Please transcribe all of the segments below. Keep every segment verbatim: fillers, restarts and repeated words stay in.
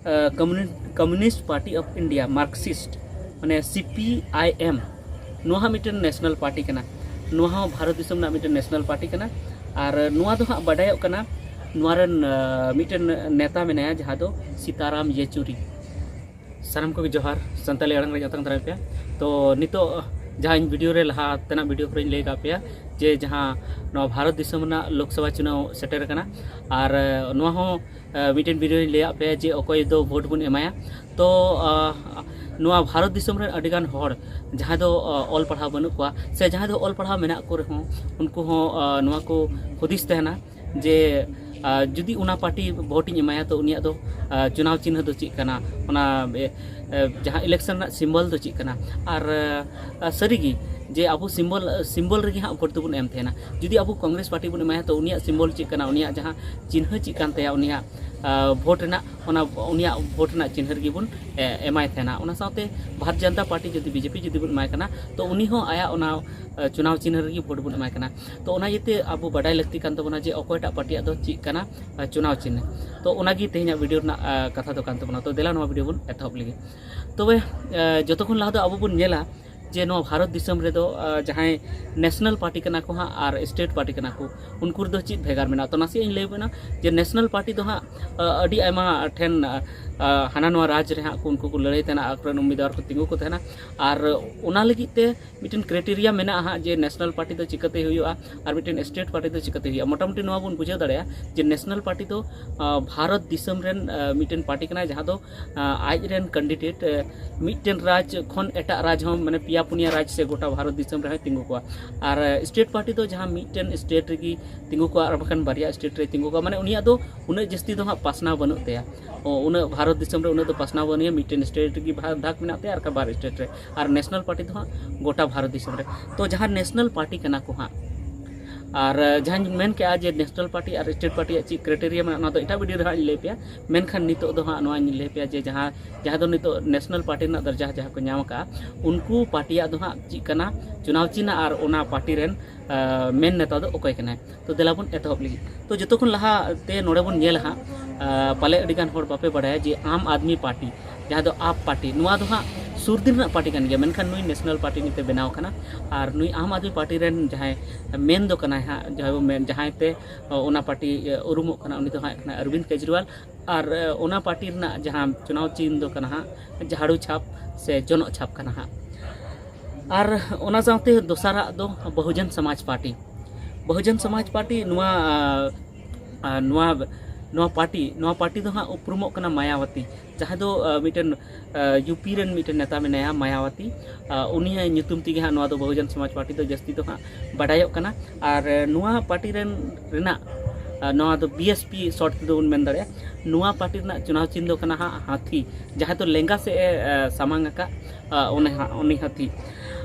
ᱠᱚᱢᱭᱩᱱᱤᱥᱴ party of India, ᱢᱟᱨᱠᱥᱤᱥᱴ, ᱢᱟᱱᱮ C P I ᱮᱢ, ᱱᱚᱣᱟ ᱦᱚᱸ ᱢᱤᱫᱴᱮᱱ ᱱᱮᱥᱱᱟᱞ ᱯᱟᱨᱴᱤ ᱠᱟᱱᱟ᱾ ᱱᱚᱣᱟ ᱦᱚᱸ ᱵᱷᱟᱨᱚᱛ ᱫᱤᱥᱚᱢ ᱨᱮᱱᱟᱜ ᱢᱤᱫᱴᱮᱱ ᱱᱮᱥᱱᱟᱞ ᱯᱟᱨᱴᱤ ᱠᱟᱱᱟ᱾ ᱟᱨ ᱱᱚᱣᱟ ᱫᱚ ᱦᱟᱸᱜ ᱵᱟᱰᱟᱭᱚᱜ ᱠᱟᱱᱟ, ᱱᱚᱣᱟ ᱨᱮᱱ ᱢᱤᱫᱴᱮᱱ ᱱᱮᱛᱟ ᱢᱮᱱᱟᱭᱟ, ᱡᱟᱦᱟᱸ ᱫᱚ ᱥᱤᱛᱟᱨᱟᱢ ᱭᱮᱪᱩᱨᱤ᱾ ᱥᱟᱱᱟᱢ ᱠᱚᱜᱮ ᱡᱚᱦᱟᱨ, ᱥᱟᱱᱛᱟᱲᱤ ᱟᱲᱟᱝ ᱨᱮ ᱡᱚᱛᱚ ᱠᱷᱚᱱ ᱫᱟᱨᱟᱭ ᱯᱮᱭᱟ᱾ ᱛᱚ ᱱᱤᱛᱚᱜ ᱡᱟᱦᱟᱸ ᱤᱧ ᱵᱷᱤᱰᱤᱭᱳ ᱨᱮ, ᱞᱟᱦᱟ ᱛᱮᱱᱟᱜ ᱵᱷᱤᱰᱤᱭᱳ ᱠᱚᱨᱮᱧ ᱞᱟᱹᱭ ᱟᱠᱟᱫ ᱯᱮᱭᱟ ᱡᱮ ᱡᱟᱦᱟᱸ ᱱᱚᱣᱟ ᱵᱷᱟᱨᱚᱛ ᱫᱤᱥᱚᱢ ᱨᱮᱱᱟᱜ ᱞᱳᱠᱥᱚᱵᱷᱟ ᱪᱩᱱᱟᱣ ᱥᱮᱴᱮᱨ ᱟᱠᱟᱱᱟ, ᱟᱨ ᱱᱚᱣᱟ ᱦᱚᱸ ᱢᱤᱫᱴᱮᱱ ᱵᱷᱤᱰᱤᱭᱳᱧ ᱞᱟᱹᱭᱟᱫ ᱯᱮᱭᱟ ᱡᱮ ᱚᱠᱚᱭ ᱫᱚ ᱵᱷᱳᱴ ᱵᱚᱱ ᱮᱢᱟᱭᱟ᱾ ᱛᱚ ᱱᱚᱣᱟ ᱵᱷᱟᱨᱚᱛ ᱫᱤᱥᱚᱢ ᱨᱮᱱ ᱟᱹᱰᱤᱜᱟᱱ ᱦᱚᱲ ᱡᱟᱦᱟᱸᱭ ᱫᱚ ᱚᱞ ᱯᱟᱲᱦᱟᱣ ᱵᱟᱹᱱᱩᱜ ᱠᱚᱣᱟ, ᱥᱮ ᱡᱟᱦᱟᱸᱭ ᱫᱚ ᱚᱞ ᱯᱟᱲᱦᱟᱣ ᱢᱮᱱᱟᱜ ᱠᱚ ᱨᱮᱦᱚᱸ, ᱩᱱᱠᱩ ᱦᱚᱸ ᱱᱚᱣᱟ ᱠᱚ ᱦᱩᱫᱤᱥ ᱛᱟᱦᱮᱱᱟ ᱡᱮ ᱡᱩᱫᱤ ᱚᱱᱟ ᱯᱟᱨᱴᱤ ᱵᱷᱳᱴ ᱤᱧ ᱮᱢᱟᱭᱟ, ᱛᱚ ᱩᱱᱤᱭᱟᱜ ᱫᱚ ᱪᱩᱱᱟᱣ ᱪᱤᱱᱦᱟᱹ ᱫᱚ ᱪᱮᱫ ᱠᱟᱱᱟ, ᱚᱱᱟ ᱡᱟᱦᱟᱸ ᱤᱞᱮᱠᱥᱚᱱ ᱨᱮᱱᱟᱜ ᱥᱤᱢᱵᱚᱞ ᱫᱚ ᱪᱮᱫ ᱠᱟᱱᱟ᱾ ᱟᱨ ᱥᱟᱹᱨᱤᱜᱮ ᱡᱮ ᱟᱵᱚ ᱥᱤᱢᱵᱚᱞ ᱥᱤᱢᱵᱚᱞ ᱨᱮᱜᱮ ᱦᱟᱸᱜ ᱵᱷᱳᱴ ᱫᱚᱵᱚᱱ ᱮᱢ ᱛᱟᱦᱮᱱᱟ᱾ ᱡᱩᱫᱤ ᱟᱵᱚ ᱠᱚᱝᱜᱨᱮᱥ ᱯᱟᱨᱴᱤ ᱵᱚᱱ ᱮᱢᱟᱭᱟ, ᱛᱚ ᱩᱱᱤᱭᱟᱜ ᱥᱤᱢᱵᱚᱞ ᱪᱮᱫ ᱠᱟᱱᱟ, ᱩᱱᱤᱭᱟᱜ ᱡᱟᱦᱟᱸ ᱪᱤᱱᱦᱟᱹ ᱪᱮᱫ ᱠᱟᱱ ᱛᱟᱭᱟ, ᱩᱱᱤᱭᱟᱜ ᱵᱷᱳᱴ ᱨᱮᱱᱟᱜ, ᱚᱱᱟ ᱩᱱᱤᱭᱟᱜ ᱵᱷᱳᱴ ᱨᱮᱱᱟᱜ ᱪᱤᱱᱦᱟᱹ ᱨᱮᱜᱮ ᱵᱚᱱ ᱮᱢᱟᱭ ᱛᱟᱦᱮᱱᱟ᱾ ᱚᱱᱟ ᱥᱟᱶᱛᱮ ᱵᱷᱟᱨᱚᱛ ᱡᱚᱱᱚᱛᱟ ᱯᱟᱨᱴᱤ ᱡᱩᱫᱤ ᱵᱤᱡᱮᱯᱤ ᱡᱩᱫᱤ ᱵᱚᱱ ᱮᱢᱟᱭ ᱠᱟᱱᱟ, ᱛᱚ ᱩᱱᱤ ᱦᱚᱸ ᱟᱭᱟᱜ ᱚᱱᱟ ᱪᱩᱱᱟᱣ ᱪᱤᱱᱦᱟᱹ ᱨᱮᱜᱮ ᱵᱷᱳᱴ ᱵᱚᱱ ᱮᱢᱟᱭ ᱠᱟᱱᱟ᱾ ᱛᱚ ᱚᱱᱟ ᱤᱭᱟᱹᱛᱮ ᱟᱵᱚ ᱵᱟᱰᱟᱭ ᱞᱟᱹᱠᱛᱤ ᱠᱟᱱ ᱛᱟᱵᱚᱱᱟ ᱡᱮ ᱚᱠᱚᱭᱴᱟᱜ ᱯᱟᱨᱴᱤᱭᱟᱜ ᱫᱚ ᱪᱮᱫ ᱠᱟᱱᱟ ᱪᱩᱱᱟᱣ ᱪᱤᱱᱦᱟᱹ᱾ ᱛᱚ ᱚᱱᱟᱜᱮ ᱛᱮᱦᱮᱧᱟᱜ ᱵᱷᱤᱰᱤᱭᱳ ᱨᱮᱱᱟᱜ ᱠᱟᱛᱷᱟ ᱫᱚ ᱠᱟᱱ ᱛᱟᱵᱚᱱᱟ᱾ ᱛᱚ ᱫᱮᱞᱟ ᱱᱚᱣᱟ ᱵᱷᱤᱰᱤᱭᱳ ᱵᱚᱱ ᱮᱛᱚᱦᱚᱵ ᱞᱮᱜᱮ᱾ ᱛᱚᱵᱮ ᱡᱚᱛᱚ ᱠᱷᱚᱱ ᱞᱟᱦᱟ ᱫᱚ ᱟᱵᱚ ᱵᱚᱱ ᱧᱮᱞᱟ ᱡᱮ ᱱᱚᱣᱟ ᱵᱷᱟᱨᱚᱛ ᱫᱤᱥᱚᱢ ᱨᱮᱫᱚ ᱡᱟᱦᱟᱸᱭ ᱱᱮᱥᱱᱟᱞ ᱯᱟᱨᱴᱤ ᱠᱟᱱᱟ ᱠᱚ ᱦᱟᱸᱜ ᱟᱨ ᱥᱴᱮᱴ ᱯᱟᱨᱴᱤ ᱠᱟᱱᱟ ᱠᱚ, ᱩᱱᱠᱩ ᱨᱮᱫᱚ ᱪᱮᱫ ᱵᱷᱮᱜᱟᱨ ᱢᱮᱱᱟᱜᱼᱟ᱾ ᱛᱚ ᱱᱟᱥᱮᱭᱟᱜ ᱤᱧ ᱞᱟᱹᱭ ᱟᱵᱚᱱᱟ ᱡᱮ ᱱᱮᱥᱱᱟᱞ ᱯᱟᱨᱴᱤ ᱫᱚ ᱦᱟᱸᱜ ᱟᱹᱰᱤ ᱟᱭᱢᱟ ᱴᱷᱮᱱ ᱦᱟᱱᱟ ᱱᱚᱣᱟ ᱨᱟᱡᱽ ᱨᱮ ᱦᱟᱸᱜ ᱠᱚ, ᱩᱱᱠᱩ ᱠᱚ ᱞᱟᱹᱲᱦᱟᱹᱭ ᱛᱟᱦᱮᱱᱟ, ᱟᱠᱚᱨᱮᱱ ᱩᱢᱤᱫᱣᱟᱨ ᱠᱚ ᱛᱤᱸᱜᱩ ᱠᱚ ᱛᱟᱦᱮᱱᱟ᱾ ᱟᱨ ᱚᱱᱟ ᱞᱟᱹᱜᱤᱫ ᱛᱮ ᱢᱤᱫᱴᱮᱱ ᱠᱨᱟᱭᱴᱮᱨᱤᱭᱟ ᱢᱮᱱᱟᱜᱼᱟ ᱦᱟᱸᱜ ᱡᱮ ᱱᱮᱥᱱᱟᱞ ᱯᱟᱨᱴᱤ ᱫᱚ ᱪᱤᱠᱟᱹᱛᱮ ᱦᱩᱭᱩᱜᱼᱟ ᱟᱨ ᱢᱤᱫᱴᱮᱱ ᱥᱴᱮᱴ ᱯᱟᱨᱴᱤ ᱫᱚ ᱪᱤᱠᱟᱹᱛᱮ ᱦᱩᱭᱩᱜᱼᱟ᱾ ᱢᱚᱴᱟᱢᱩᱴᱤ ᱱᱚᱣᱟ ᱵᱚᱱ ᱵᱩᱡᱷᱟᱹᱣ ᱫᱟᱲᱮᱭᱟᱜᱼᱟ ᱡᱮ ᱱᱮᱥᱱᱟᱞ ᱯᱟᱨᱴᱤ ᱫᱚ ᱵᱷᱟᱨᱚᱛ ᱫᱤᱥᱚᱢ ᱨᱮᱱ ᱢᱤᱫᱴᱮᱱ ᱯᱟᱨᱴᱤ ᱠᱟᱱᱟ, ᱡᱟᱦᱟᱸ ᱫᱚ ᱟᱡ ᱨᱮᱱ ᱠᱮᱱᱰᱤᱰᱮᱴ ᱢᱤᱫᱴᱮᱱ ᱨᱟᱡᱽ ᱠᱷᱚᱱ ᱮᱴᱟᱜ ᱨᱟᱡᱽ ᱦᱚᱸ, ᱢᱟᱱᱮ ᱯᱮᱭᱟ ᱯᱩᱱᱭᱟ ᱨᱟᱡᱽ ᱥᱮ ᱜᱚᱴᱟ ᱵᱷᱟᱨᱚᱛ ᱫᱤᱥᱚᱢ ᱨᱮᱦᱚᱸᱭ ᱛᱤᱸᱜᱩ ᱠᱚᱣᱟ᱾ ᱟᱨ ᱥᱴᱮᱴ ᱯᱟᱨᱴᱤ ᱫᱚ ᱡᱟᱦᱟᱸ ᱢᱤᱫᱴᱮᱱ ᱥᱴᱮᱴ ᱨᱮᱜᱮ ᱛᱤᱸᱜᱩ ᱠᱚᱣᱟ ᱟᱨ ᱵᱟᱠᱷᱟᱱ ᱵᱟᱨᱭᱟ ᱥᱴᱮᱴ ᱨᱮ ᱛᱤᱸᱜᱩ ᱠᱚᱣᱟ, ᱢᱟᱱᱮ ᱩᱱᱤᱭᱟᱜ ᱫᱚ ᱩᱱᱟᱹᱜ ᱡᱟᱹᱥᱛᱤ ᱫᱚ ᱦᱟᱸᱜ ᱯᱟᱥᱱᱟᱣ ᱵᱟᱹᱱᱩᱜ ᱛᱟᱭᱟ᱾ ᱩᱱᱟᱹᱜ ᱵᱷᱟᱨᱚᱛ ᱫᱤᱥᱚᱢ ᱨᱮ ᱩᱱᱟᱹᱜ ᱫᱚ ᱯᱟᱥᱱᱟᱣ ᱵᱟᱹᱱᱩᱜᱼᱟ, ᱢᱤᱫᱴᱮᱱ ᱥᱴᱮᱴ ᱨᱮᱜᱮ ᱵᱷᱟᱜᱽ ᱵᱷᱟᱜᱽ ᱢᱮᱱᱟᱜ ᱛᱟᱭᱟ ᱟᱨ ᱵᱟᱨ ᱥᱴᱮᱴ ᱨᱮ᱾ ᱟᱨ ᱱᱮᱥᱱᱟᱞ ᱯᱟᱨᱴᱤ ᱫᱚ ᱦᱟᱸᱜ ᱜᱚᱴᱟ ᱵᱷᱟᱨᱚᱛ ᱫᱤᱥᱚᱢ ᱨᱮ᱾ ᱛᱚ ᱡᱟᱦᱟᱸ ᱱᱮᱥᱱᱟᱞ ᱯᱟᱨᱴᱤ ᱠᱟᱱᱟ ᱠᱚ ᱦᱟᱸᱜ, ᱟᱨ ᱡᱟᱦᱟᱸᱧ ᱢᱮᱱ ᱠᱮᱜᱼᱟ ᱡᱮ ᱱᱮᱥᱱᱟᱞ ᱯᱟᱨᱴᱤ ᱟᱨ ᱥᱴᱮᱴ ᱯᱟᱨᱴᱤᱭᱟᱜ ᱪᱮᱫ ᱠᱨᱟᱭᱴᱮᱨᱤᱭᱟ ᱢᱮᱱᱟᱜᱼᱟ, ᱚᱱᱟ ᱫᱚ ᱮᱴᱟᱜ ᱵᱷᱤᱰᱤᱭᱳ ᱨᱮ ᱦᱟᱸᱜ ᱤᱧ ᱞᱟᱹᱭ ᱯᱮᱭᱟ᱾ ᱢᱮᱱᱠᱷᱟᱱ ᱱᱤᱛᱚᱜ ᱫᱚ ᱦᱟᱸᱜ ᱱᱚᱣᱟᱧ ᱞᱟᱹᱭ ᱯᱮᱭᱟ ᱡᱮ ᱡᱟᱦᱟᱸ ᱡᱟᱦᱟᱸ ᱫᱚ ᱱᱤᱛᱚᱜ ᱱᱮᱥᱱᱟᱞ ᱯᱟᱨᱴᱤ ᱨᱮᱱᱟᱜ ᱫᱚᱨᱡᱟ ᱡᱟᱦᱟᱸ ᱠᱚ ᱧᱟᱢ ᱟᱠᱟᱫᱼᱟ, ᱩᱱᱠᱩ ᱯᱟᱨᱴᱤᱭᱟᱜ ᱫᱚ ᱦᱟᱸᱜ ᱪᱮᱫ ᱠᱟᱱᱟ ᱪᱩᱱᱟᱣ ᱪᱤᱱᱦᱟᱹ ᱟᱨ ᱚᱱᱟ ᱯᱟᱨᱴᱤ ᱨᱮᱱ ᱢᱮᱱ ᱱᱮᱛᱟ ᱫᱚ ᱚᱠᱚᱭ ᱠᱟᱱᱟᱭ᱾ ᱛᱚ ᱫᱮᱞᱟ ᱵᱚᱱ ᱮᱛᱚᱦᱚᱵ ᱞᱮᱜᱮ᱾ ᱛᱚ ᱡᱚᱛᱚ ᱠᱷᱚᱱ ᱞᱟᱦᱟ ᱛᱮ ᱱᱚᱰᱮ ᱵᱚᱱ ᱧᱮᱞᱟ ᱦᱟᱸᱜ ᱟᱨ ᱯᱟᱞᱮ ᱟᱹᱰᱤ ᱜᱟᱱ ᱦᱚᱲ ᱵᱟᱯᱮ ᱵᱟᱲᱟᱭᱟ ᱡᱮ ᱟᱢ ᱟᱫᱢᱤ ᱯᱟᱨᱴᱤ, ᱡᱟᱦᱟᱸ ᱫᱚ ᱟᱯ ᱯᱟᱨᱴᱤ, ᱱᱚᱣᱟ ᱫᱚ ᱦᱟᱸᱜ ᱥᱩᱨ ᱫᱤᱱ ᱨᱮᱱᱟᱜ ᱯᱟᱨᱴᱤ ᱠᱟᱱ ᱜᱮᱭᱟ, ᱢᱮᱱᱠᱷᱟᱱ ᱱᱩᱭ ᱱᱮᱥᱱᱟᱞ ᱯᱟᱨᱴᱤ ᱱᱤᱛᱮ ᱵᱮᱱᱟᱣ ᱟᱠᱟᱱᱟ᱾ ᱟᱨ ᱱᱩᱭ ᱟᱢ ᱟᱫᱢᱤ ᱯᱟᱨᱴᱤ ᱨᱮᱱ ᱡᱟᱦᱟᱸᱭ ᱢᱮᱱ ᱫᱚ ᱠᱟᱱᱟᱭ ᱦᱟᱸᱜ, ᱡᱟᱦᱟᱸᱭ ᱵᱚ ᱢᱮᱱ, ᱡᱟᱦᱟᱸᱭ ᱛᱮ ᱚᱱᱟ ᱯᱟᱨᱴᱤ ᱩᱨᱩᱢᱚᱜ ᱠᱟᱱᱟ, ᱩᱱᱤ ᱫᱚ ᱦᱟᱸᱜ ᱠᱟᱱᱟ ᱚᱨᱵᱤᱱᱫ ᱠᱮᱡᱨᱤᱣᱟᱞ᱾ ᱟᱨ ᱚᱱᱟ ᱯᱟᱨᱴᱤ ᱨᱮᱱᱟᱜ ᱡᱟᱦᱟᱸ ᱪᱩᱱᱟᱣ ᱪᱤᱱ ᱫᱚ ᱠᱟᱱᱟ ᱦᱟᱸᱜ ᱡᱷᱟᱲᱩ ᱪᱷᱟᱯ ᱥᱮ ᱡᱚᱱᱚᱜ ᱪᱷᱟᱯ ᱠᱟᱱᱟ ᱦᱟᱸᱜ᱾ ᱟᱨ ᱚᱱᱟ ᱥᱟᱶᱛᱮ ᱫᱚᱥᱟᱨᱟᱜ ᱫᱚ ᱵᱚᱦᱩᱡᱚᱱ ᱥᱚᱢᱟᱡᱽ ᱯᱟᱨᱴᱤ᱾ ᱵᱚᱦᱩᱡᱚᱱ ᱥᱚᱢᱟᱡᱽ ᱯᱟᱨᱴᱤ ᱱᱚᱣᱟ, ᱟᱨ ᱱᱚᱣᱟ, ᱱᱚᱣᱟ ᱯᱟᱨᱴᱤ, ᱱᱚᱣᱟ ᱯᱟᱨᱴᱤ ᱫᱚ ᱦᱟᱸᱜ ᱩᱯᱨᱩᱢᱚᱜ ᱠᱟᱱᱟ ᱢᱟᱭᱟᱣᱟᱛᱤ, ᱡᱟᱦᱟᱸᱭ ᱫᱚ, ᱟᱨ, ᱢᱤᱫᱴᱮᱱ, ᱟᱨ, ᱭᱩ ᱯᱤ ᱨᱮᱱ ᱢᱤᱫᱴᱮᱱ ᱱᱮᱛᱟ ᱢᱮᱱᱟᱭᱟ ᱢᱟᱭᱟᱣᱟᱛᱤ᱾ ᱟᱨ ᱩᱱᱤᱭᱟᱜ ᱧᱩᱛᱩᱢ ᱛᱮᱜᱮ ᱦᱟᱸᱜ ᱱᱚᱣᱟ ᱫᱚ ᱵᱚᱦᱩᱡᱚᱱ ᱥᱚᱢᱟᱡᱽ ᱯᱟᱨᱴᱤ ᱫᱚ ᱡᱟᱹᱥᱛᱤ ᱫᱚ ᱦᱟᱸᱜ ᱵᱟᱰᱟᱭᱚᱜ ᱠᱟᱱᱟ᱾ ᱟᱨ, ᱟᱨ, ᱱᱚᱣᱟ ᱯᱟᱨᱴᱤ ᱨᱮᱱ, ᱨᱮᱱᱟᱜ, ᱟᱨ, ᱱᱚᱣᱟ ᱫᱚ ᱵᱤ ᱮᱥ ᱯᱤ ᱥᱚᱨᱴ ᱛᱮᱫᱚ ᱵᱚᱱ ᱢᱮᱱ ᱫᱟᱲᱮᱭᱟᱜᱼᱟ᱾ ᱱᱚᱣᱟ ᱯᱟᱨᱴᱤ ᱨᱮᱱᱟᱜ ᱪᱩᱱᱟᱣ ᱪᱤᱱ ᱫᱚ ᱠᱟᱱᱟ ᱦᱟᱸᱜ ᱦᱟᱹᱛᱤ, ᱡᱟᱦᱟᱸᱭ ᱫᱚ ᱞᱮᱸᱜᱟ ᱥᱮᱫ ᱮ, ᱟᱨ, ᱥᱟᱢᱟᱝ ᱟᱠᱟᱫ, ᱟᱨ, ᱚᱱᱮ ᱦᱟᱸᱜ ᱩᱱᱤ ᱦᱟᱹᱛᱤ᱾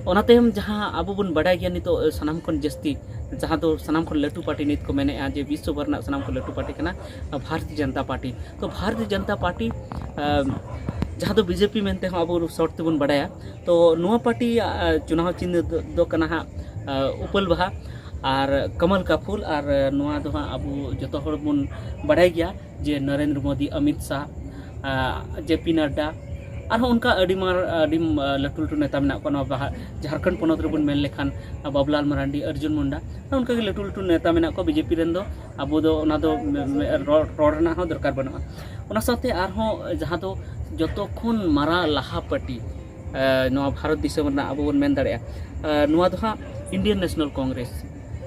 ᱚᱱᱟ ᱛᱟᱭᱚᱢ ᱡᱟᱦᱟᱸ ᱟᱵᱚ ᱵᱚᱱ ᱵᱟᱰᱟᱭ ᱜᱮᱭᱟ ᱱᱤᱛᱚᱜ ᱥᱟᱱᱟᱢ ᱠᱷᱚᱱ ᱡᱟᱹᱥᱛᱤ, ᱡᱟᱦᱟᱸ ᱫᱚ ᱥᱟᱱᱟᱢ ᱠᱷᱚᱱ ᱞᱟᱹᱴᱩ ᱯᱟᱨᱴᱤ ᱱᱤᱛ ᱠᱚ ᱢᱮᱱᱮᱫᱼᱟ ᱡᱮ ᱵᱤᱥᱥᱚ ᱵᱷᱚᱨ ᱨᱮᱱᱟᱜ ᱥᱟᱱᱟᱢ ᱠᱷᱚᱱ ᱞᱟᱹᱴᱩ ᱯᱟᱨᱴᱤ ᱠᱟᱱᱟ, ᱟᱨ, ᱵᱷᱟᱨᱚᱛᱤᱭᱚ ᱡᱚᱱᱚᱛᱟ ᱯᱟᱨᱴᱤ᱾ ᱛᱚ ᱵᱷᱟᱨᱚᱛᱤᱭᱚ ᱡᱚᱱᱚᱛᱟ ᱯᱟᱨᱴᱤ, ᱟᱨ, ᱡᱟᱦᱟᱸ ᱫᱚ ᱵᱤ ᱡᱮ ᱯᱤ ᱢᱮᱱᱛᱮ ᱦᱚᱸ ᱟᱵᱚ ᱥᱚᱨᱴ ᱛᱮᱵᱚᱱ ᱵᱟᱰᱟᱭᱟ, ᱛᱚ ᱱᱚᱣᱟ ᱯᱟᱨᱴᱤ, ᱟᱨ, ᱪᱩᱱᱟᱣ ᱪᱤᱱᱦᱟᱹ ᱫᱚ, ᱫᱚ ᱠᱟᱱᱟ ᱦᱟᱸᱜ, ᱟᱨ, ᱩᱯᱟᱹᱞ ᱵᱟᱦᱟ ᱟᱨ ᱠᱟᱢᱟᱞ ᱠᱟ ᱯᱷᱩᱞ᱾ ᱟᱨ, ᱟᱨ, ᱱᱚᱣᱟ ᱫᱚ ᱦᱟᱸᱜ ᱟᱵᱚ ᱡᱚᱛᱚ ᱦᱚᱲ ᱵᱚᱱ ᱵᱟᱰᱟᱭ ᱜᱮᱭᱟ ᱡᱮ ᱱᱚᱨᱮᱱᱫᱨᱚ ᱢᱳᱫᱤ, ᱚᱢᱤᱛ ᱥᱟᱦ, ᱟᱨ, ᱡᱮ ᱯᱤ ᱱᱟᱰᱰᱟ, ᱟᱨᱦᱚᱸ ᱚᱱᱠᱟ ᱟᱹᱰᱤ ᱢᱟᱨ, ᱟᱹᱰᱤ, ᱟᱨ, ᱞᱟᱹᱴᱩ ᱞᱟᱹᱴᱩ ᱱᱮᱛᱟ ᱢᱮᱱᱟᱜ ᱠᱚᱣᱟ ᱱᱚᱣᱟ ᱵᱟᱦᱟ-, ᱡᱷᱟᱲᱠᱷᱚᱸᱰ ᱯᱚᱱᱚᱛ ᱨᱮᱵᱚᱱ ᱢᱮᱱ ᱞᱮᱠᱷᱟᱱ, ᱟᱨ, ᱵᱟᱵᱩᱞᱟᱞ ᱢᱟᱨᱟᱱᱰᱤ, ᱚᱨᱡᱩᱱ ᱢᱩᱱᱰᱟ, ᱟᱨ ᱚᱱᱠᱟᱜᱮ ᱞᱟᱹᱴᱩ ᱞᱟᱹᱴᱩ ᱱᱮᱛᱟ ᱢᱮᱱᱟᱜ ᱠᱚᱣᱟ ᱵᱤ ᱡᱮ ᱯᱤ ᱨᱮᱱ ᱫᱚ᱾ ᱟᱵᱚ ᱫᱚ ᱚᱱᱟ ᱫᱚ ᱢᱮ-, ᱢᱮ-, ᱨᱚᱲ, ᱨᱚᱲ ᱨᱮᱱᱟᱜ ᱦᱚᱸ ᱫᱚᱨᱠᱟᱨ ᱵᱟᱹᱱᱩᱜᱼᱟ᱾ ᱚᱱᱟ ᱥᱟᱶᱛᱮ ᱟᱨᱦᱚᱸ ᱡᱟᱦᱟᱸ ᱫᱚ ᱡᱚᱛᱚ ᱠᱷᱚᱱ ᱢᱟᱨᱟᱝ ᱞᱟᱦᱟ ᱯᱟᱨᱴᱤ, ᱟᱨ, ᱱᱚᱣᱟ ᱵᱷᱟᱨᱚᱛ ᱫᱤᱥᱚᱢ ᱨᱮᱱᱟᱜ ᱟᱵᱚ ᱵᱚᱱ ᱢᱮᱱ ᱫᱟᱲᱮᱭᱟᱜᱼᱟ, ᱟᱨ, ᱱᱚᱣᱟ ᱫᱚ ᱦᱟᱸᱜ Indian national Congress.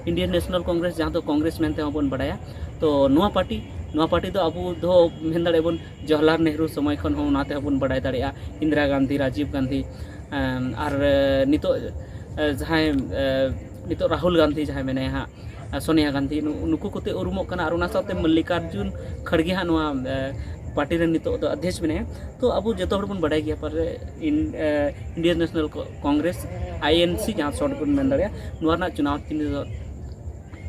Indian national Congress, ᱡᱟᱦᱟᱸ ᱫᱚ ᱠᱚᱝᱜᱨᱮᱥ ᱢᱮᱱᱛᱮ ᱦᱚᱸ ᱵᱚᱱ ᱵᱟᱰᱟᱭᱟ᱾ ᱛᱚ ᱱᱚᱣᱟ ᱯᱟᱨᱴᱤ, ᱱᱚᱣᱟ ᱯᱟᱨᱴᱤ ᱫᱚ ᱟᱵᱚ ᱫᱚ ᱢᱮᱱ ᱫᱟᱲᱮᱭᱟᱜᱼᱟ ᱵᱚᱱ ᱡᱚᱣᱟᱦᱚᱨᱞᱟᱞ ᱱᱮᱦᱨᱩ ᱥᱚᱢᱚᱭ ᱠᱷᱚᱱ ᱦᱚᱸ ᱚᱱᱟ ᱛᱮᱦᱚᱸ ᱵᱚᱱ ᱵᱟᱰᱟᱭ ᱫᱟᱲᱮᱭᱟᱜᱼᱟ, ᱤᱱᱫᱤᱨᱟ ᱜᱟᱱᱫᱷᱤ, ᱨᱟᱡᱤᱵᱽ ᱜᱟᱱᱫᱷᱤ, ᱮᱢ, ᱟᱨ, ᱮ, ᱱᱤᱛᱚᱜ, ᱮ, ᱡᱟᱦᱟᱸᱭ, ᱮ, ᱱᱤᱛᱚᱜ ᱨᱟᱦᱩᱞ ᱜᱟᱱᱫᱷᱤ ᱡᱟᱦᱟᱸᱭ ᱢᱮᱱᱟᱭᱟ ᱦᱟᱸᱜ, ᱮ, ᱥᱳᱱᱤᱭᱟ ᱜᱟᱱᱫᱷᱤ, ᱱᱩ-, ᱱᱩᱠᱩ ᱠᱚᱛᱮ ᱩᱨᱩᱢᱚᱜ ᱠᱟᱱᱟ᱾ ᱟᱨ ᱚᱱᱟ ᱥᱟᱶᱛᱮ ᱢᱚᱞᱞᱤᱠᱟᱨᱡᱩᱱ ᱠᱷᱟᱲᱜᱮ ᱦᱟᱸᱜ ᱱᱚᱣᱟ, ᱮ, ᱯᱟᱨᱴᱤ ᱨᱮᱱ ᱱᱤᱛᱚᱜ ᱫᱚ ᱚᱫᱷᱭᱚᱠᱥ ᱢᱮᱱᱟᱭᱟ᱾ ᱛᱚ ᱟᱵᱚ ᱡᱚᱛᱚ ᱦᱚᱲ ᱵᱚᱱ ᱵᱟᱰᱟᱭ ᱜᱮᱭᱟ ᱯᱟᱞᱮ ᱤᱱ-, ᱮ, ᱤᱱᱰᱤᱭᱟᱱ ᱱᱮᱥᱱᱟᱞ ᱠᱚ-, ᱠᱚᱝᱜᱨᱮᱥ, ᱟᱭ ᱮᱱ ᱥᱤ ᱡᱟᱦᱟᱸ ᱥᱚᱨᱴ ᱵᱚᱱ ᱢᱮᱱ ᱫᱟᱲᱮᱭᱟᱜᱼᱟ, ᱱᱚᱣᱟ ᱨᱮᱱᱟᱜ ᱪᱩᱱᱟᱣ ᱪᱤᱱᱦᱟᱹ ᱫᱚ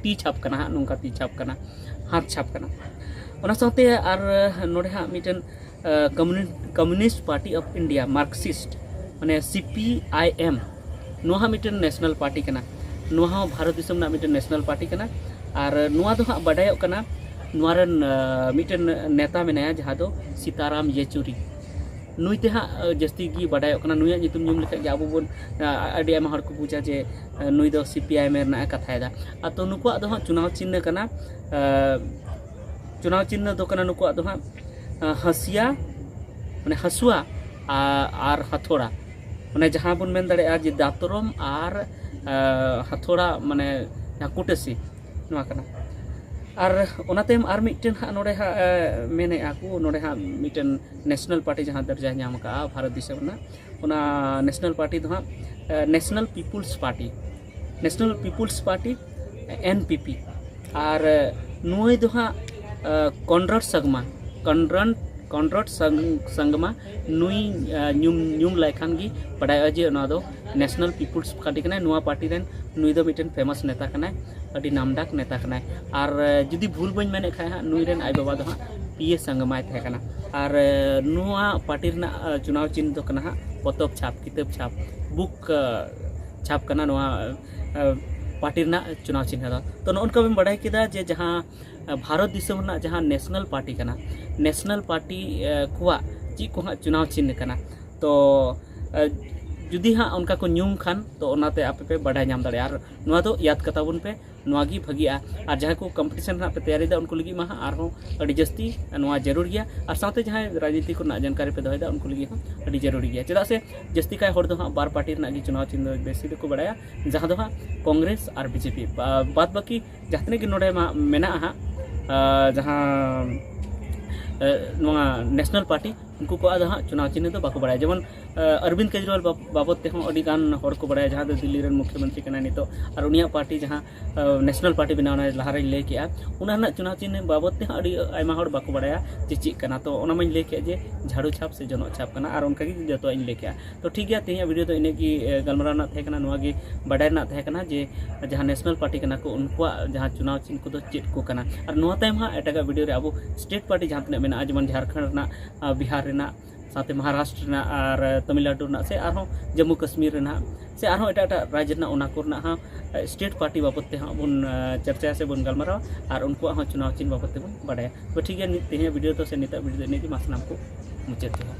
ᱛᱤ ᱪᱷᱟᱯ ᱠᱟᱱᱟ ᱦᱟᱸᱜ, ᱱᱚᱝᱠᱟ ᱛᱤ ᱪᱷᱟᱯ ᱠᱟᱱᱟ, ᱦᱟᱛ ᱪᱷᱟᱯ ᱠᱟᱱᱟ᱾ ᱚᱱᱟ ᱥᱟᱶᱛᱮ ᱟᱨ ᱱᱚᱰᱮ ᱦᱟᱸᱜ ᱢᱤᱫᱴᱮᱱ, ᱟᱨ, ᱠᱚᱢᱩᱱᱤ-, ᱠᱚᱢᱩᱱᱤᱥᱴ ᱯᱟᱨᱴᱤ ᱚᱯᱷ ᱤᱱᱰᱤᱭᱟ, ᱢᱟᱨᱠᱥᱤᱥᱴ, ᱢᱟᱱᱮ ᱥᱤ ᱯᱤ ᱟᱭ ᱮᱢ, ᱱᱚᱣᱟ ᱦᱚᱸ ᱢᱤᱫᱴᱮᱱ ᱱᱮᱥᱱᱟᱞ ᱯᱟᱨᱴᱤ ᱠᱟᱱᱟ᱾ ᱱᱚᱣᱟ ᱦᱚᱸ ᱵᱷᱟᱨᱚᱛ ᱫᱤᱥᱚᱢ ᱨᱮᱱᱟᱜ ᱢᱤᱫᱴᱮᱱ ᱱᱮᱥᱱᱟᱞ ᱯᱟᱨᱴᱤ ᱠᱟᱱᱟ᱾ ᱟᱨ ᱱᱚᱣᱟ ᱫᱚ ᱦᱟᱸᱜ ᱵᱟᱰᱟᱭᱚᱜ ᱠᱟᱱᱟ, ᱱᱚᱣᱟ ᱨᱮᱱ ᱢᱤᱫᱴᱮᱱ ᱱᱮᱛᱟ ᱢᱮᱱᱟᱭᱟ, ᱡᱟᱦᱟᱸ ᱫᱚ ᱥᱤᱛᱟᱨᱟᱢ ᱭᱮᱪᱩᱨᱤ᱾ ᱱᱩᱭ ᱛᱮ ᱦᱟᱸᱜ ᱡᱟᱹᱥᱛᱤ ᱜᱮ ᱵᱟᱰᱟᱭᱚᱜ ᱠᱟᱱᱟ᱾ ᱱᱩᱭᱟᱜ ᱧᱩᱛᱩᱢ ᱧᱩᱢ ᱞᱮᱠᱷᱟᱡ ᱜᱮ ᱟᱵᱚ ᱵᱚᱱ, ᱟᱹᱰᱤ ᱟᱭᱢᱟ ᱦᱚᱲ ᱠᱚ ᱵᱩᱡᱟ ᱡᱮ ᱱᱩᱭ ᱫᱚ ᱥᱤ ᱯᱤ ᱟᱭ ᱮᱢ ᱨᱮᱱᱟᱜ ᱮ ᱠᱟᱛᱷᱟᱭᱮᱫᱟ᱾ ᱟᱨ ᱛᱚ ᱱᱩᱠᱩᱣᱟᱜ ᱫᱚ ᱦᱟᱸᱜ ᱪᱩᱱᱟᱣ ᱪᱤᱱᱦᱟᱹ ᱠᱟᱱᱟ, ᱪᱩᱱᱟᱣ ᱪᱤᱱᱦᱟᱹ ᱫᱚ ᱠᱟᱱᱟ ᱱᱩᱠᱩᱣᱟᱜ ᱫᱚ ᱦᱟᱸᱜ ᱦᱟᱹᱥᱤᱭᱟ, ᱢᱟᱱᱮ ᱦᱟᱹᱥᱩᱣᱟ ᱟᱨ ᱦᱟᱛᱷᱚᱲᱟ, ᱢᱟᱱᱮ ᱡᱟᱦᱟᱸ ᱵᱚᱱ ᱢᱮᱱ ᱫᱟᱲᱮᱭᱟᱜᱼᱟ ᱡᱮ ᱫᱟᱛᱨᱚᱢ ᱟᱨ ᱦᱟᱛᱷᱚᱲᱟ, ᱢᱟᱱᱮ ᱡᱟᱦᱟᱸ ᱠᱩᱴᱟᱹᱥᱤ, ᱱᱚᱣᱟ ᱠᱟᱱᱟ᱾ ᱟᱨ ᱚᱱᱟ ᱛᱟᱭᱚᱢ ᱟᱨ ᱢᱤᱫᱴᱮᱱ ᱦᱟᱸᱜ ᱱᱚᱰᱮ ᱦᱟᱸᱜ ᱢᱮᱱᱮᱫᱼᱟ ᱠᱚ, ᱱᱚᱰᱮ ᱦᱟᱸᱜ ᱢᱤᱫᱴᱮᱱ ᱱᱮᱥᱱᱟᱞ ᱯᱟᱨᱴᱤ ᱡᱟᱦᱟᱸ ᱫᱚᱨᱡᱟᱭ ᱧᱟᱢ ᱟᱠᱟᱫᱼᱟ ᱵᱷᱟᱨᱚᱛ ᱫᱤᱥᱚᱢ ᱨᱮᱱᱟᱜ, ᱚᱱᱟ ᱱᱮᱥᱱᱟᱞ ᱯᱟᱨᱴᱤ ᱫᱚ ᱦᱟᱸᱜ national people's party, national people's party, N P P. ᱟᱨ ᱱᱩᱭ ᱫᱚ ᱦᱟᱸᱜ ᱠᱚᱱᱨᱟᱰ ᱥᱟᱝᱢᱟ, ᱠᱚᱱᱨᱟᱰ ᱠᱚᱱᱨᱟᱰ ᱥᱟᱝ- ᱥᱟᱝᱜᱢᱟ, ᱱᱩᱭ ᱧᱩᱢ ᱧᱩᱢ ᱞᱮᱠᱷᱟᱱ ᱜᱮ ᱵᱟᱰᱟᱭᱚᱜᱼᱟ ᱡᱮ ᱱᱚᱣᱟ ᱫᱚ ᱱᱮᱥᱱᱟᱞ ᱯᱤᱯᱩᱞᱥ ᱯᱟᱨᱴᱤ ᱠᱟᱱᱟᱭ᱾ ᱱᱚᱣᱟ ᱯᱟᱨᱴᱤ ᱨᱮᱱ ᱱᱩᱭ ᱫᱚ ᱢᱤᱫᱴᱮᱱ ᱯᱷᱮᱢᱟᱥ ᱱᱮᱛᱟ ᱠᱟᱱᱟᱭ, ᱟᱹᱰᱤ ᱱᱟᱢᱰᱟᱠ ᱱᱮᱛᱟ ᱠᱟᱱᱟᱭ᱾ ᱟᱨ ᱡᱩᱫᱤ ᱵᱷᱩᱞ ᱵᱟᱹᱧ ᱢᱮᱱᱮᱫ ᱠᱷᱟᱡ ᱦᱟᱸᱜ, ᱱᱩᱭ ᱨᱮᱱ ᱟᱡ ᱵᱟᱵᱟ ᱫᱚ ᱦᱟᱸᱜ ᱯᱤ ᱮ ᱥᱟᱝᱜᱢᱟᱭ ᱛᱟᱦᱮᱸ ᱠᱟᱱᱟ᱾ ᱟᱨ ᱱᱚᱣᱟ ᱯᱟᱨᱴᱤ ᱨᱮᱱᱟᱜ ᱪᱩᱱᱟᱣ ᱪᱤᱱᱦᱟᱹ ᱫᱚ ᱠᱟᱱᱟ ᱦᱟᱸᱜ ᱯᱚᱛᱚᱵ ᱪᱷᱟᱯ, ᱠᱤᱛᱟᱹᱵ ᱪᱷᱟᱯ, ᱵᱩᱠ ᱪᱷᱟᱯ ᱠᱟᱱᱟ ᱱᱚᱣᱟ ᱯᱟᱨᱴᱤ ᱨᱮᱱᱟᱜ ᱪᱩᱱᱟᱣ ᱪᱤᱱᱦᱟᱹ ᱫᱚ᱾ ᱛᱚ ᱱᱚᱜᱼᱚ ᱱᱚᱝᱠᱟ ᱵᱚᱱ ᱵᱟᱰᱟᱭ ᱠᱮᱫᱟ ᱡᱮ ᱡᱟᱦᱟᱸ ᱵᱷᱟᱨᱚᱛ ᱫᱤᱥᱚᱢ ᱨᱮᱱᱟᱜ ᱡᱟᱦᱟᱸ ᱱᱮᱥᱱᱟᱞ ᱯᱟᱨᱴᱤ ᱠᱟᱱᱟ, ᱱᱮᱥᱱᱟᱞ ᱯᱟᱨᱴᱤ ᱠᱚᱣᱟᱜ ᱪᱮᱫ ᱠᱚ ᱦᱟᱸᱜ ᱪᱩᱱᱟᱣ ᱪᱤᱱᱦᱟᱹ ᱠᱟᱱᱟ᱾ ᱛᱚ ᱡᱩᱫᱤ ᱦᱟᱸᱜ ᱚᱱᱠᱟ ᱠᱚ ᱧᱩᱢ ᱠᱷᱟᱱ, ᱛᱚ ᱚᱱᱟᱛᱮ ᱟᱯᱮ ᱯᱮ ᱵᱟᱰᱟᱭ ᱧᱟᱢ ᱫᱟᱲᱮᱭᱟᱜᱼᱟ᱾ ᱟᱨ ᱱᱚᱣᱟ ᱫᱚ ᱭᱟᱫ ᱠᱟᱛᱟ ᱵᱚᱱ ᱯᱮ, ᱱᱚᱣᱟ ᱜᱮ ᱵᱷᱟᱹᱜᱤᱜᱼᱟ᱾ ᱟᱨ ᱡᱟᱦᱟᱸᱭ ᱠᱚ ᱠᱚᱢᱯᱤᱴᱤᱥᱚᱱ ᱨᱮᱱᱟᱜ ᱯᱮ ᱛᱮᱭᱟᱨᱤᱭᱮᱫᱟ, ᱩᱱᱠᱩ ᱞᱟᱹᱜᱤᱫ ᱢᱟ ᱦᱟᱸᱜ ᱟᱨᱦᱚᱸ ᱟᱹᱰᱤ ᱡᱟᱹᱥᱛᱤ ᱱᱚᱣᱟ ᱡᱟᱹᱨᱩᱲ ᱜᱮᱭᱟ᱾ ᱟᱨ ᱥᱟᱶᱛᱮ ᱡᱟᱦᱟᱸᱭ ᱨᱟᱡᱽᱱᱤᱛᱤ ᱠᱚᱨᱮᱱᱟᱜ ᱡᱟᱱᱠᱟᱨᱤ ᱯᱮ ᱫᱚᱦᱚᱭᱮᱫᱟ, ᱩᱱᱠᱩ ᱞᱟᱹᱜᱤᱫ ᱦᱚᱸ ᱟᱹᱰᱤ ᱡᱟᱹᱨᱩᱲ ᱜᱮᱭᱟ᱾ ᱪᱮᱫᱟᱜ ᱥᱮ ᱡᱟᱹᱥᱛᱤ ᱠᱟᱭ ᱦᱚᱲ ᱫᱚ ᱦᱟᱸᱜ ᱵᱟᱨ ᱯᱟᱨᱴᱤ ᱨᱮᱱᱟᱜ ᱜᱮ ᱪᱩᱱᱟᱣ ᱪᱤᱱᱦᱟᱹ ᱵᱮᱥᱤ ᱫᱚᱠᱚ ᱵᱟᱲᱟᱭᱟ, ᱡᱟᱦᱟᱸ ᱫᱚ ᱦᱟᱸᱜ ᱠᱚᱝᱜᱨᱮᱥ ᱟᱨ ᱵᱤ ᱡᱮ ᱯᱤ᱾ ᱵᱟᱫ ᱵᱟᱹᱠᱤ ᱡᱟᱦᱟᱸ ᱛᱤᱱᱟᱹᱜ ᱜᱮ ᱱᱚᱰᱮ ᱢᱟ ᱢᱮᱱᱟᱜᱼᱟ ᱦᱟᱸᱜ, ᱡᱟᱦᱟᱸ ᱱᱚᱣᱟ ᱱᱮᱥᱱᱟᱞ ᱯᱟᱨᱴᱤ, ᱩᱱᱠᱩ ᱠᱚᱣᱟᱜ ᱫᱚ ᱦᱟᱸᱜ ᱪᱩᱱᱟᱣ ᱪᱤᱱᱦᱟᱹ ᱫᱚ ᱵᱟᱠᱚ ᱵᱟᱲᱟᱭᱟ᱾ ᱡᱮᱢᱚᱱ ᱟᱨᱵᱤᱱᱫ ᱠᱮᱡᱨᱤᱣᱟᱞ ᱵᱟᱵᱚᱛ ᱛᱮᱦᱚᱸ ᱟᱹᱰᱤ ᱜᱟᱱ ᱦᱚᱲ ᱠᱚ ᱵᱟᱲᱟᱭᱟ, ᱡᱟᱦᱟᱸ ᱫᱚ ᱫᱤᱞᱞᱤ ᱨᱮᱱ ᱢᱩᱠᱷᱭᱚᱢᱚᱱᱛᱨᱤ ᱠᱟᱱᱟᱭ ᱱᱤᱛᱚᱜ᱾ ᱟᱨ ᱩᱱᱤᱭᱟᱜ ᱯᱟᱨᱴᱤ ᱡᱟᱦᱟᱸ ᱱᱮᱥᱱᱟᱞ ᱯᱟᱨᱴᱤ ᱵᱮᱱᱟᱣ ᱮᱱᱟ, ᱞᱟᱦᱟᱨᱮᱧ ᱞᱟᱹᱭ ᱠᱮᱜᱼᱟ, ᱚᱱᱟ ᱨᱮᱱᱟᱜ ᱪᱩᱱᱟᱣ ᱪᱤᱱᱦᱟᱹ ᱵᱟᱵᱚᱛ ᱛᱮᱦᱚᱸ ᱟᱹᱰᱤ ᱟᱭᱢᱟ ᱦᱚᱲ ᱵᱟᱠᱚ ᱵᱟᱲᱟᱭᱟ ᱡᱮ ᱪᱮᱫ ᱠᱟᱱᱟ᱾ ᱛᱚ ᱚᱱᱟ ᱢᱟᱧ ᱞᱟᱹᱭ ᱠᱮᱜᱼᱟ ᱡᱮ ᱡᱷᱟᱲᱩ ᱪᱷᱟᱯ ᱥᱮ ᱡᱚᱱᱚᱜ ᱪᱷᱟᱯ ᱠᱟᱱᱟ᱾ ᱟᱨ ᱚᱱᱠᱟᱜᱮ ᱡᱚᱛᱚᱣᱟᱜ ᱤᱧ ᱞᱟᱹᱭ ᱠᱮᱜᱼᱟ᱾ ᱛᱚ ᱴᱷᱤᱠ ᱜᱮᱭᱟ, ᱛᱮᱦᱮᱧᱟᱜ ᱵᱷᱤᱰᱤᱭᱳ ᱫᱚ ᱤᱱᱟᱹᱜ ᱜᱮ ᱜᱟᱞᱢᱟᱨᱟᱣ ᱨᱮᱱᱟᱜ ᱛᱟᱦᱮᱸ ᱠᱟᱱᱟ, ᱱᱚᱣᱟ ᱜᱮ ᱵᱟᱰᱟᱭ ᱨᱮᱱᱟᱜ ᱛᱟᱦᱮᱸ ᱠᱟᱱᱟ ᱡᱮ ᱡᱟᱦᱟᱸ ᱱᱮᱥᱱᱟᱞ ᱯᱟᱨᱴᱤ ᱠᱟᱱᱟ ᱠᱚ, ᱩᱱᱠᱩᱣᱟᱜ ᱡᱟᱦᱟᱸ ᱪᱩᱱᱟᱣ ᱪᱤᱱᱦᱟᱹ ᱠᱚᱫᱚ ᱪᱮᱫ ᱠᱚ ᱠᱟᱱᱟ᱾ ᱟᱨ ᱱᱚᱣᱟ ᱛᱟᱭᱚᱢ ᱦᱟᱸᱜ ᱮᱴᱟᱜᱟᱜ ᱵᱷᱤᱰᱤᱭᱳ ᱨᱮ ᱟᱵᱚ ᱥᱴᱮᱴ ᱯᱟᱨᱴᱤ ᱡᱟᱦᱟᱸ ᱛᱤᱱᱟᱹᱜ ᱢᱮᱱᱟᱜᱼᱟ, ᱡᱮᱢᱚᱱ ᱡᱷᱟᱲᱠᱷᱚᱸᱰ ᱨᱮᱱᱟᱜ, ᱵᱤᱦᱟᱨ ᱨᱮᱱᱟᱜ, ᱥᱟᱶᱛᱮ ᱢᱚᱦᱟᱨᱟᱥᱴᱨ ᱨᱮᱱᱟᱜ ᱟᱨ ᱛᱟᱢᱤᱞᱱᱟᱰᱩ ᱨᱮᱱᱟᱜ ᱥᱮ ᱟᱨᱦᱚᱸ ᱡᱚᱢᱢᱩ ᱠᱟᱥᱢᱤᱨ ᱨᱮᱱᱟᱜ ᱥᱮ ᱟᱨᱦᱚᱸ ᱮᱴᱟᱜ ᱮᱴᱟᱜ ᱨᱟᱡᱽ ᱨᱮᱱᱟᱜ, ᱚᱱᱟ ᱠᱚᱨᱮᱱᱟᱜ ᱦᱚᱸ ᱥᱴᱮᱴ ᱯᱟᱨᱴᱤ ᱵᱟᱵᱚᱫ ᱛᱮ ᱦᱚᱸ ᱵᱚᱱ ᱪᱟᱨᱪᱟᱭᱟ ᱥᱮ ᱵᱚᱱ ᱜᱟᱞᱢᱟᱨᱟᱣᱟ᱾ ᱟᱨ ᱩᱱᱠᱩᱣᱟᱜ ᱦᱚᱸ ᱪᱩᱱᱟᱣ ᱪᱤᱱ ᱵᱟᱵᱚᱫ ᱛᱮᱵᱚᱱ ᱵᱟᱰᱟᱭᱟ᱾ ᱛᱚ ᱴᱷᱤᱠ ᱜᱮᱭᱟ, ᱛᱮᱦᱮᱧᱟᱜ ᱵᱷᱤᱰᱤᱭᱳ ᱫᱚ ᱥᱮ ᱱᱤᱛᱟᱜ ᱵᱷᱤᱰᱤᱭᱳ ᱫᱚ ᱤᱱᱟᱹᱜ ᱜᱮ᱾ ᱢᱟ ᱥᱟᱱᱟᱢ ᱠᱚ ᱢᱩᱪᱟᱹᱫ ᱡᱚᱦᱟᱨ᱾